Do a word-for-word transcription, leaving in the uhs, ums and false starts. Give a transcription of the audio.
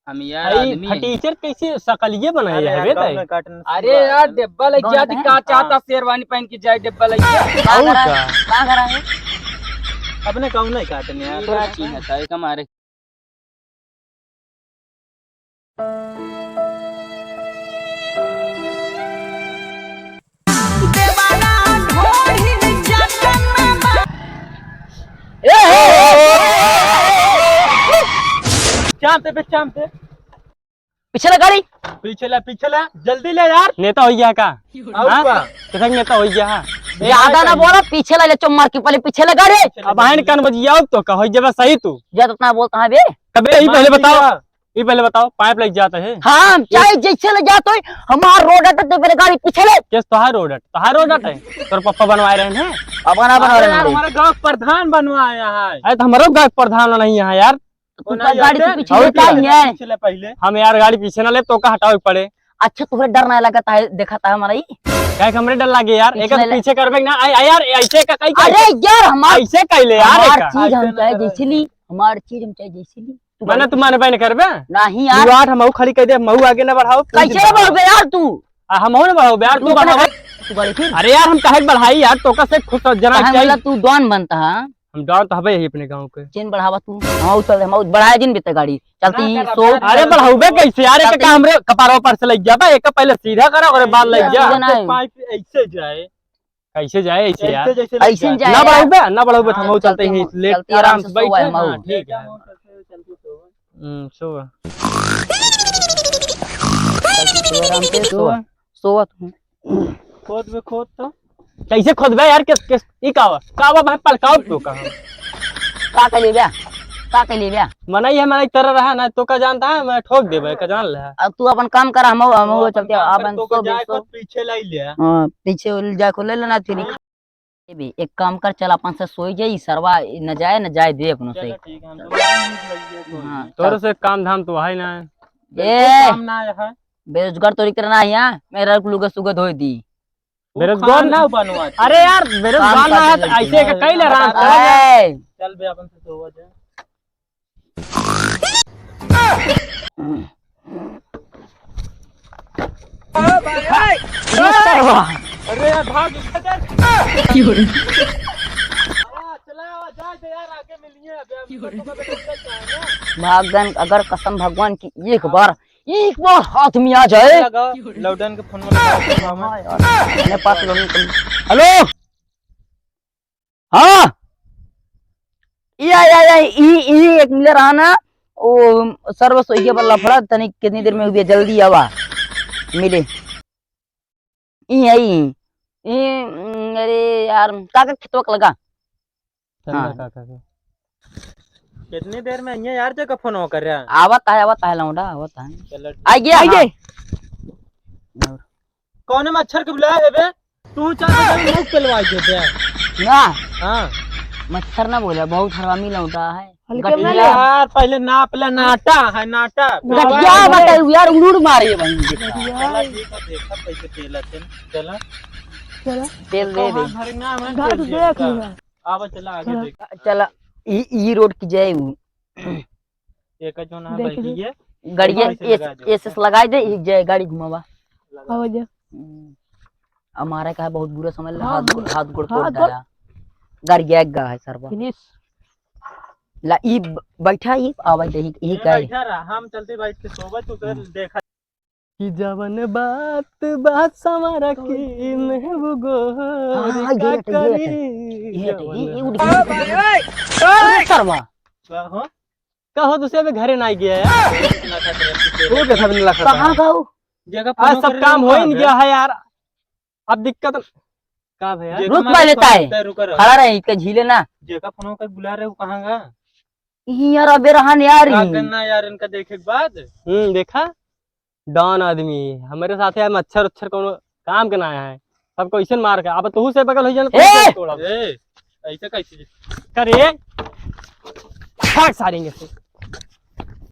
हम यार आई आदमी हैं। फटीचर कैसे सकलिए बनाए अरे है यार, बे गाँव ताई? में काटन अरे सुबह यार, आयल। डेब्बा लग गाँव गया में थी, है? का चाहता हाँ। शेरवानी पहन के जाए, डेब्बा लग गया। का और करा का? है? का करा है? अपने गाँव नहीं काटने यार। ये का चीज है, ताई का मारे। ए, ए, ए, ए, ए। चाम ते बे, चाम ते। पीछे ले गाड़ी। पीछे ले, पीछे ले, जल्दी ले यार। नेता हो गया का? और हाँ? का? कितना नेता हो गया है? ज्यादा ना बोला, पीछे ले, ले चुम्मर की पहले पीछे ले गाड़ी। अब बहन कान बजियाओ तो का हो जब सही तू। ज्यादा इतना बोलता है बे। अबे यही पहले बताओ। ई पहले बताओ, पाइप लग जाता है? हाँ, चाहे जैसे लग जाता है, हमार रोड है तो तू मेरे गाड़ी पीछे ले। केस तोहार रोड है, तोहार रोड है, तोर पप्पा बनवाए रहे हैं। अब ना बनवा अरे रहे यार, हैं। हमारे गाँव के प्रधान बनवाया है। अरे तो हमारे गाँव के प्रधान नहीं है यार। तो तू गाड़ी से पीछे और ले क्या? जाएंगे। पीछे ले पहले। हम यार गाड़ी पीछे ना ले, तो का हटावे पड़े। अच्छा, तुहरे डर ना लगता है, देखता है हमारा ही। काहे के हमरे डर लागे यार, पीछे एक ले ले। पीछे करबे ना, आ, आ यार, ऐसे का कहीं अरे यार, हमार ऐसे कैले यार, हमार एक का। चीज हम ऐसे ना चाहे करे। जैसे ली, हमार चीज हम चाहे जैसे ली। तू माने, तू माने पाए न करबे? नहीं यार। तू आठ, हमहू खड़ी कर दे, हमहू आगे ना बढ़ाओ, तू कैसे जिंदा ना बढ़ाओबे यार तू? आ, हमहू ना बढ़ाओबे यार, तू तू बढ़ाओ। तू गाड़ी फिर? अरे यार, हम काहे के बढ़ाई यार, तोका से खुश हो जना काहे चाहिए। मतलब तू डॉन बनता है? हम डॉन तो हबे ही अपने गाँव के। चेन बढ़ावा तू, हम उतर, हम बढ़ाया जिन बीते गाड़ी। चलती ना करा, सो बढ़ाया अरे जिन। बढ़ाओबे कैसे यार, एक चलती काम रे कपारों पर से लग जाबे, एक पहले सीधा करा और बाद लग जा। सीधा ना है। पाइप ऐसे जाए। कैसे जाए ऐसे यार? ऐसे जैसे ऐसे लग जाए। जाए ना यार। बढ़ाओबे, ना बढ़ाओबे, हाँ, हम चलते चलते ही हम, लेट चलते आराम आराम से से बैठ सोवा है, के। हम हाँ, आऊ। ठीक है। हम्म, सोवा। चलते सोवा आराम से, सोवा। सोवा। सोवा तू। खोद बे, खोद तो। कैसे खोदबे यार? किस, किस, ई का बा? का बा भाई, पलकाओ तो कहाँ? का कर लेबे? का कर लेबे? मनई है, मनई तरह रहा ना, तो का जानता है, मैं ठोक देबे, का जान ले। अब तू अपन काम कर, हम, हम वो चलते, अपन काम कर, अपन तो को सो जाए बेसो। खुद पीछे लाई ले। हाँ, पीछे ले जाए को ले लेना फिर। ए बे, एक काम कर, चल अपन से सोई जाई, सरवा न जाए, न जाए दे अपनो से। चलो ठीक है, हम दोबारा नहीं सोई जाए, सोई हाँ, जाए। तोरे से काम धाम तो है ना। बिल्कुल ए! काम ना है। बेरोजगार तोरी करना है यहाँ, मेरा लुगा सुगा धोए दी। वो बेरोजगार खाना बनवा दे। अरे यार, बेरोजगार काम ना है, करते तो ऐसे का कई ले रहा है। ए! चल बे, अपन से सोवा जाए। अरे यार, भाग, इधर। की हो रही? हाँ, चला, जा, जा यार, आगे मिलिए, अबे हम की हो रही? भागन, अगर कसम भगवान की एक बार, एक बार हाथ में आ जाए। लगा, लौडन के फोन में लगा, हाँ यार, अपने पास लौडन के। हेलो। हाँ। ई, आ, आ, आ, ई, ई एक मिले रहा ना, ओ, सर्व सोइए वाला लफड़ा, तनी कितनी देर में हुए, जल्दी आवा, मिले। ई है, ई, ई, उम, अरे यार, का, का खेतवा के लगा? चंदा हाँ। काका के। कितनी देर में आइए यार, जो का फोन कर रहा है? आवत है, आवत है लौंडा, आवत है। चलो, आ गया, आ गया। हाँ। कौन मच्छर के बुलाया है बे? तू चल के मुंह पेलवा दे बे। ना। हाँ। मच्छर ना बोला, बहुत हरामी लौंडा है। हल्के में गठिया। ले। यार, पहले नाप ले, नाटा है, नाटा। गठिया बताऊ यार, उड़ उड़ मारे भाई। चला, ठीक है, देखा कैसे पेला, चल, चला। चला। तेल दे दे। कहाँ धरे ना, मैं घर तेल तो दिया देख था। लिया। आवा, चला, आगे चला। देख। चला, ई, ई रोड की जाए उ। एक जो ना देख बैठी ली। है, गड़िया ऐसे एस, लगा दे। एस, एस लगाई दे, ई जाए गाड़ी घुमावा। लगा। आवा जा। हम्म। हमारा का है, बहुत बुरा समझ ला, हाँ, हाथ गोड़, हाथ गोड़ हाथ तोड़ गोड़। डाला। गाड़ी एक गा है सरवा। Finish। ला, ई ब-, बैठा, ई आवा दे, ई, ई ये का है? बैठा रहा, हम चलते बैठ के सोबत, तू कर हम्म। देखा। कि जवन बात, बात संवरा की महबूब गोरी हाँ, हाँ, का ये हटे, ये हटे। करी, ये हटे, जवन ये, ये उठ गया। अरे, सरवा। का हो? का हो, दूसरे में घरे ना गया यार। वो कैसा भी नहीं लगता कहाँ है। का हो? जगह आज फोन सब करे काम रहे हो, हो ही कहाँ नहीं गया गए? है यार। अब दिक्कत का भैया? जेका रुक मारे पहले फोन ताए। करता है, रुका रहो। खड़ा रहे, इनके झीले ना। जेका फोन कर बुला रहे हो, कहाँ गया? ई यार, अबे रहन यार, का ई। करना यार, इनका देखे के बाद। हम्म, देखा? डॉन आदमी, हमारे साथ यार मच्छर उच्छर कोनो काम के ना आया है। सबको ऐसे मार के, अब तू से बगल हो जाना, तो ए! तोड़ा। ए, ऐसे कैसे? करे, भाग सारेंगे से।